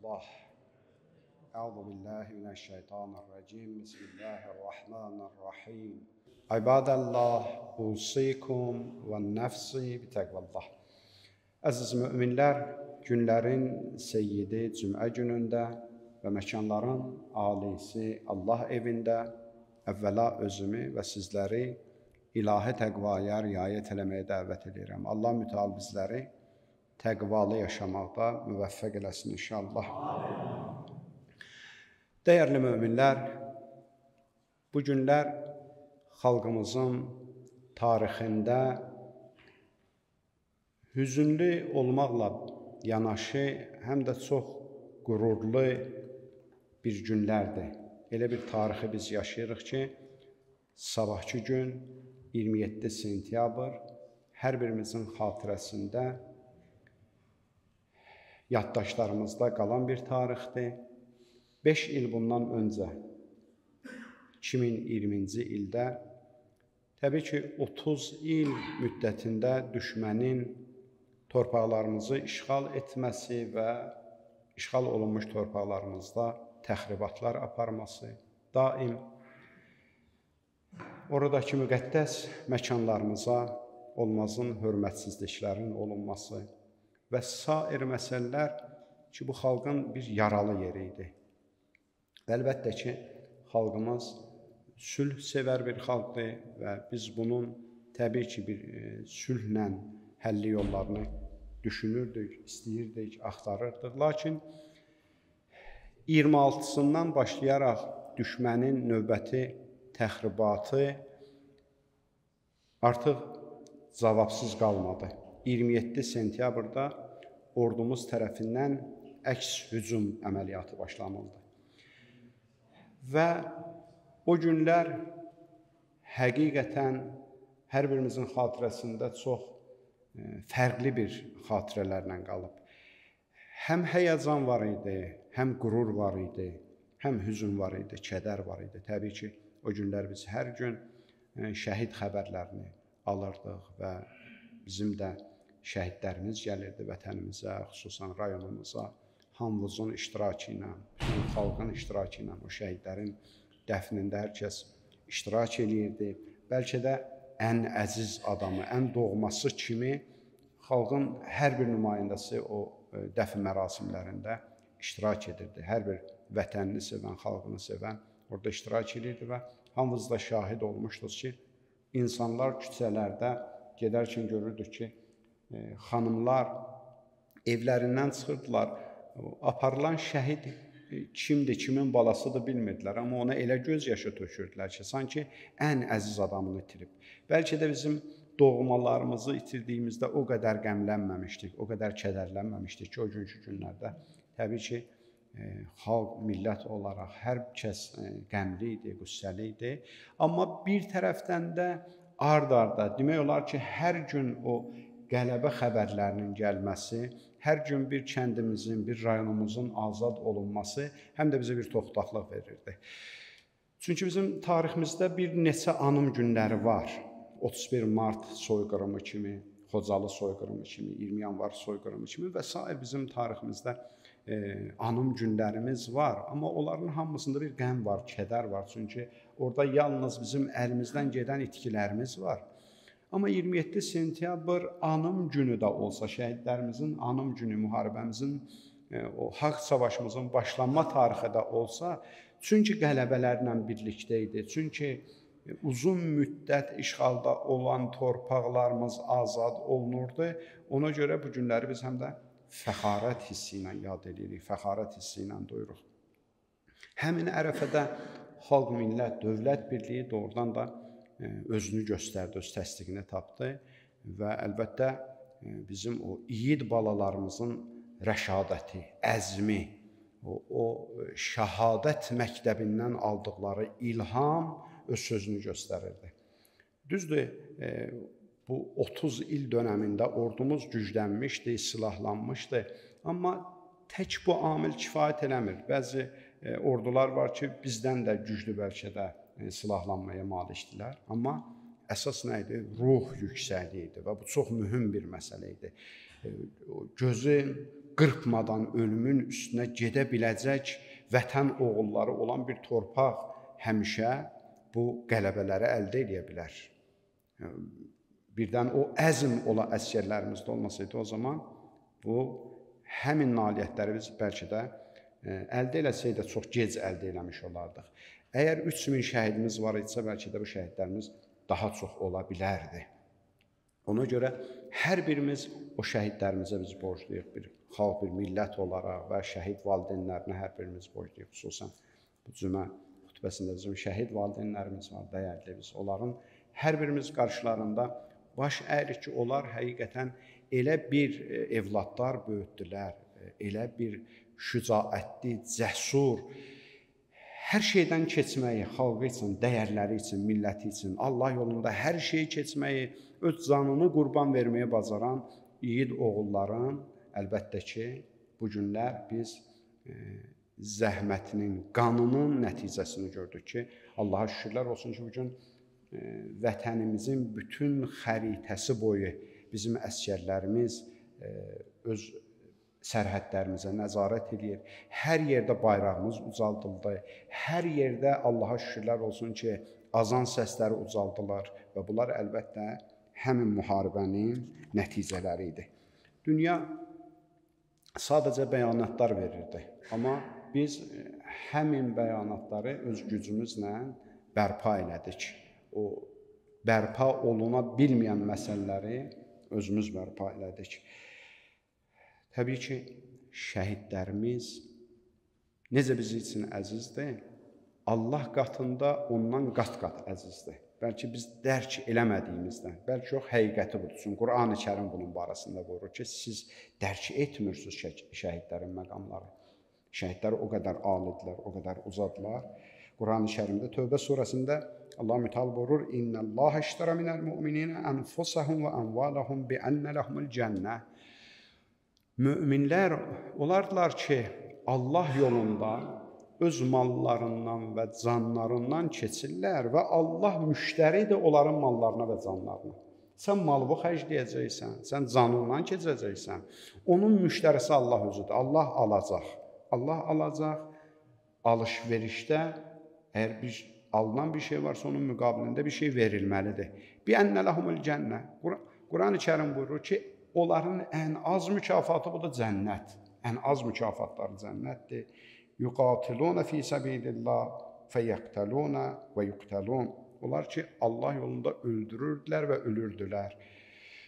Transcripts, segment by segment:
Allah. Euzu billahi mineşşeytanirracim. Bismillahirrahmanirrahim. İbadallah, usikum ve nefsi bi təqvallah. Əziz möminlər, günlərin seyyidi cümə günündə və məkanların alisi Allah evində əvvəla özümü və sizləri ilahi təqvaya riayət eləməyə dəvət edirəm. Allah mütəal bizləri təqvalı yaşamaqda müvəffəq eləsin inşallah. Dəyərli möminlər, bu günlər xalqımızın tarixində hüzünlü olmaqla yanaşı həm də çox qürurlu bir günlərdir. Elə bir tarixi biz yaşayırıq ki, sabahkı gün 27 sentyabr hər birimizin xatirəsində, yaddaşlarımızda qalan bir tarixdir. 5 il bundan öncə, 2020-ci ildə, təbii ki, 30 il müddətində düşmənin torpaqlarımızı işğal etməsi və işğal olunmuş torpaqlarımızda təxribatlar aparması, daim oradakı müqəddəs məkanlarımıza olmazın hörmətsizliklərin olunması və sair məsələlər ki, bu xalqın bir yaralı yeri idi. Və əlbəttə ki, xalqımız sülh sevər bir xalqdır və biz bunun təbii ki, bir sülhlə həlli yollarını düşünürdük, istəyirdik, axtarırdıq. Lakin 26-sından başlayaraq düşmənin növbəti təxribatı artıq cavabsız qalmadı. 27 sentyabrda ordumuz tərəfindən əks hücum əməliyyatı başlanıldı. Və o günlər həqiqətən hər birimizin xatirəsində çox fərqli bir xatirələrlə qalıb. Həm həyəcan var idi, həm qürur var idi, həm hüzün var idi, kədər var idi. Təbii ki, o günlər biz hər gün şəhid xəbərlərini alırdıq və bizim də şəhidlərimiz gəlirdi vətənimizə, xüsusan rayonumuza. Hamımızın iştirakı ilə, bütün xalqın iştirakı ilə o şəhidlərin dəfnində hər kəs iştirak eləyirdi. Bəlkə də ən əziz adamı, ən doğması kimi xalqın hər bir nümayəndəsi o dəfn mərasimlərində iştirak edirdi. Hər bir vətənini sevən, xalqını sevən orada iştirak edirdi və hamımız da şahid olmuşduq ki, insanlar küçələrdə gedərkən görürdük ki, xanımlar evlərindən çıxırdılar. Aparılan şəhid kimdir, kimin balasıdır bilmirdilər, amma ona elə göz yaşı tökürdülər ki, sanki ən əziz adamını itirib. Bəlkə də bizim doğmalarımızı itirdiyimizdə o qədər qəmlənməmişdik, o qədər kədərlənməmişdik ki, o günkü günlərdə təbii ki, xalq, millət olaraq hər kəs qəmli idi, qüssəli idi. Amma bir tərəfdən də ard-arda demək olar ki, hər gün o qələbə xəbərlərinin gəlməsi, hər gün bir kəndimizin, bir rayonumuzun azad olunması həm də bizə bir toxtaqlıq verirdi. Çünki bizim tariximizdə bir neçə anım günləri var. 31 mart soyqırımı kimi, Xocalı soyqırımı kimi, 20 yanvar soyqırımı kimi və sair bizim tariximizdə anım günlərimiz var. Amma onların hamısında bir qəm var, kədər var. Çünki orada yalnız bizim əlimizdən gedən itkilərimiz var. Amma 27 sentyabr anım günü də olsa, şəhidlərimizin anım günü, müharibəmizin, o haqq savaşımızın başlanma tarixi də olsa, çünki qələbələrlə birlikdə idi, çünki uzun müddət işğalda olan torpaqlarımız azad olunurdu. Ona görə bu günləri biz həm də fəxarət hissi ilə yad edirik, fəxarət hissi ilə duyuruq. Həmin ərəfədə xalq, millət, dövlət birliyi doğrudan da özünü göstərdi, öz təsdiqini tapdı və əlbəttə bizim o yiğit balalarımızın rəşadəti, əzmi, o şəhadət məktəbindən aldıqları ilham öz sözünü göstərirdi. Düzdür, bu 30 il dönəmində ordumuz güclənmişdi, silahlanmışdı, amma tək bu amil kifayət eləmir. Bəzi ordular var ki, bizdən də güclü bəlkə də silahlanmaya malikdilər. Amma əsas nə idi? Ruh yüksəkliyi idi və bu çox mühüm bir məsələ idi. Gözün qırpmadan ölümün üstünə gedə biləcək vətən oğulları olan bir torpaq həmişə bu qələbələri əldə edə bilər. Birdən o əzm ola əsgərlərimizdə olmasaydı, o zaman bu həmin nailiyyətləri biz bəlkə də əldə eləsəydə çox gec əldə eləmiş olardıq. Əgər 3000 şəhidimiz var idisə, bəlkə də bu şəhidlərimiz daha çox ola bilərdi. Ona görə hər birimiz o şəhidlərimizə biz borcluyuq, bir xalq, bir millət olaraq və şəhid valideynlərinə hər birimiz borcluyuq. Xüsusən bu cümə xütbəsində bizim şəhid valideynlərimiz var, dəyərli biz. Onların hər birimiz qarşılarında baş əyirik ki, onlar həqiqətən elə bir evladlar böyütdülər, elə bir şücaətli, cəsur, hər şeydən keçməyi, xalqı üçün, dəyərləri üçün, milləti üçün, Allah yolunda hər şeyi keçməyi, öz canını qurban verməyi bacaran yiğid oğulların, əlbəttə ki, bu günlər biz zəhmətinin, qanının nəticəsini gördük ki, Allaha şükürlər olsun ki, bugün vətənimizin bütün xəritəsi boyu bizim əsgərlərimiz öz sərhədlərimizə nəzarət edir. Hər yerdə bayrağımız ucaldıldı. Hər yerdə Allaha şükürlər olsun ki, azan səsləri ucaldılar və bunlar əlbəttə həmin müharibənin nəticələri idi. Dünya sadəcə bəyanatlar verirdi, amma biz həmin bəyanatları öz gücümüzlə bərpa elədik. O bərpa oluna bilməyən məsələləri özümüz bərpa elədik. Təbii ki, şəhidlərimiz necə bizim üçün əzizdir, Allah qatında ondan qat-qat əzizdir. Bəlkə biz dərk eləmədiyimizdən, bəlkə yox, həqiqəti budur. Çünki Qur'an-ı Kərim bunun barəsində buyurur ki, siz dərk etmirsiniz şəhidlərin məqamları. Şəhidlər o qədər alidirlər, o qədər uzadılar. Qur'an-ı Kərimdə Tövbə surəsində Allah mütəal buyurur: "İnnallaha iştara minəl mu'minina anfusahum və amvalahum bi enne lehumul cennə." Möminlər olardılar ki, Allah yolunda öz mallarından və canlarından keçirlər və Allah müştəridir onların mallarına və canlarına. Sən malını xərcləyəcəksən, sən canından keçəcəksən. Onun müştərisi Allah özüdür. Allah alacaq. Allah alacaq. Alış-verişdə əgər bir alınan bir şey varsa, onun müqabilində bir şey verilməlidir. Bi enne lehumul cennə. Qur'an-ı Kərim buyurur ki, onların ən az mükafatı bu da cənnət. Ən az mükafatları cənnətdir. Yuqatiluna fi sabilillah feyaqtaluna və yuqtalun. Onlar ki, Allah yolunda öldürürdülər və ölürdülər.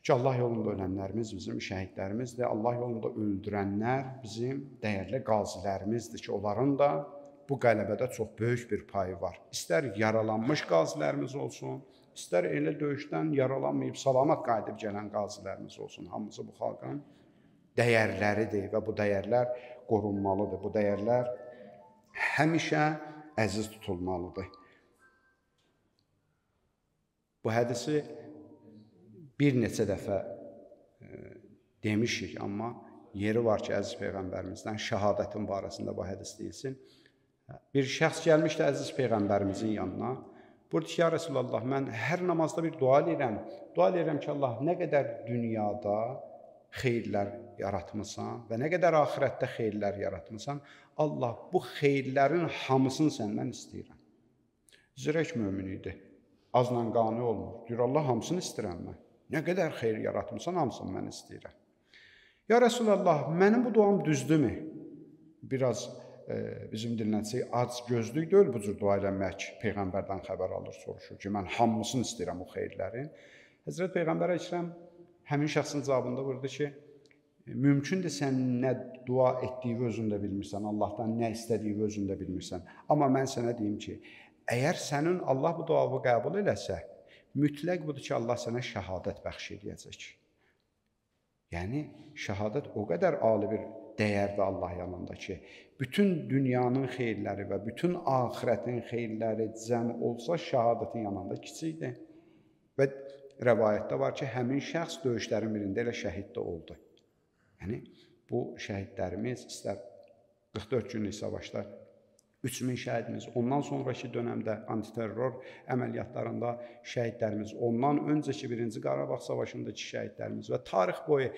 Ki, Allah yolunda ölənlərimiz bizim şəhidlərimizdir. Allah yolunda öldürənlər bizim dəyərli qazilərimizdir ki, onların da bu qələbədə çox böyük bir payı var. İstər yaralanmış qazilərimiz olsun, istər elə döyüşdən yaralanmayıb salamat qayıdıb gələn qazilərimiz olsun. Hamısı bu xalqın dəyərləridir və bu dəyərlər qorunmalıdır. Bu dəyərlər həmişə əziz tutulmalıdır. Bu hədisi bir neçə dəfə demişik, amma yeri var ki, əziz Peyğəmbərimizdən şəhadətin barəsində bu hədis deyilsin. Bir şəxs gəlmişdi əziz Peyğəmbərimizin yanına. Buyurdu ki, ya Resulallah, mən hər namazda bir dua eləyirəm. Dua eləyirəm ki, Allah nə qədər dünyada xeyirlər yaratmısan və nə qədər axirətdə xeyirlər yaratmısan, Allah bu xeyirlərin hamısını səndən istəyirəm. Zirək mömin idi. Azla qane olmur. Deyir, Allah hamısını istəyirəm mən. Nə qədər xeyir yaratmısan, hamısını mən istəyirəm. Ya Resulallah, mənim bu duam düzdürmü? Biraz bizim dinlənsək, ac gözlük deyil bu cür dua eləmək. Peyğəmbərdən xəbər alır, soruşur ki, mən hamısını istəyirəm o xeyirlərin. Həzrət Peyğəmbər Əkrəm həmin şəxsin cavabında buyurdu ki, mümkündür sən nə dua etdiyi özün də bilmirsən, Allahdan nə istədiyi özün də bilmirsən. Amma mən sənə deyim ki, əgər sənin Allah bu duanı qəbul eləsə, mütləq budur ki, Allah sənə şəhadət bəxş eləyəcək. Yəni, şəhadət o qədər ali bir dəyərdir Allah yanında ki, bütün dünyanın xeyirləri və bütün axirətin xeyirləri cəm olsa, şəhadətin yanında kiçikdir. Və rəvayətdə var ki, həmin şəxs döyüşlərin birində elə şəhid də oldu. Yəni, bu şəhidlərimiz istər 44 günlük savaşda 3000 şəhidimiz, ondan sonraki dönəmdə antiterror əməliyyatlarında şəhidlərimiz, ondan öncəki 1-ci Qarabağ savaşındakı şəhidlərimiz və tarix boyu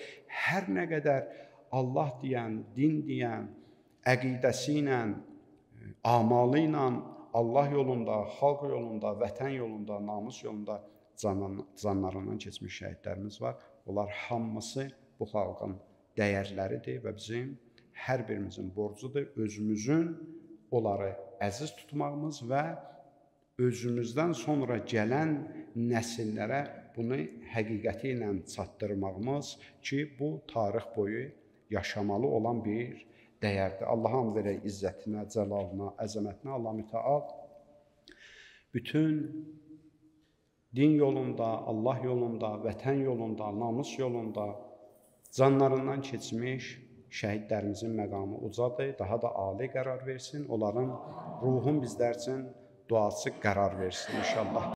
hər nə qədər Allah deyən, din deyən, əqidəsi ilə, amalı ilə Allah yolunda, xalq yolunda, vətən yolunda, namus yolunda canlarından keçmiş şəhidlərimiz var. Onlar hamısı bu xalqın dəyərləridir və bizim hər birimizin borcudur özümüzün onları əziz tutmağımız və özümüzdən sonra gələn nəsillərə bunu həqiqəti ilə çatdırmağımız ki, bu tarix boyu yaşamalı olan bir dəyərdir. Allaha and verək izzətinə, cəlalına, əzəmətinə. Allah mütəal bütün din yolunda, Allah yolunda, vətən yolunda, namus yolunda canlarından keçmiş şəhidlərimizin məqamı ucadır, daha da ali qərar versin. Onların ruhun bizlər üçün duası qərar versin inşallah.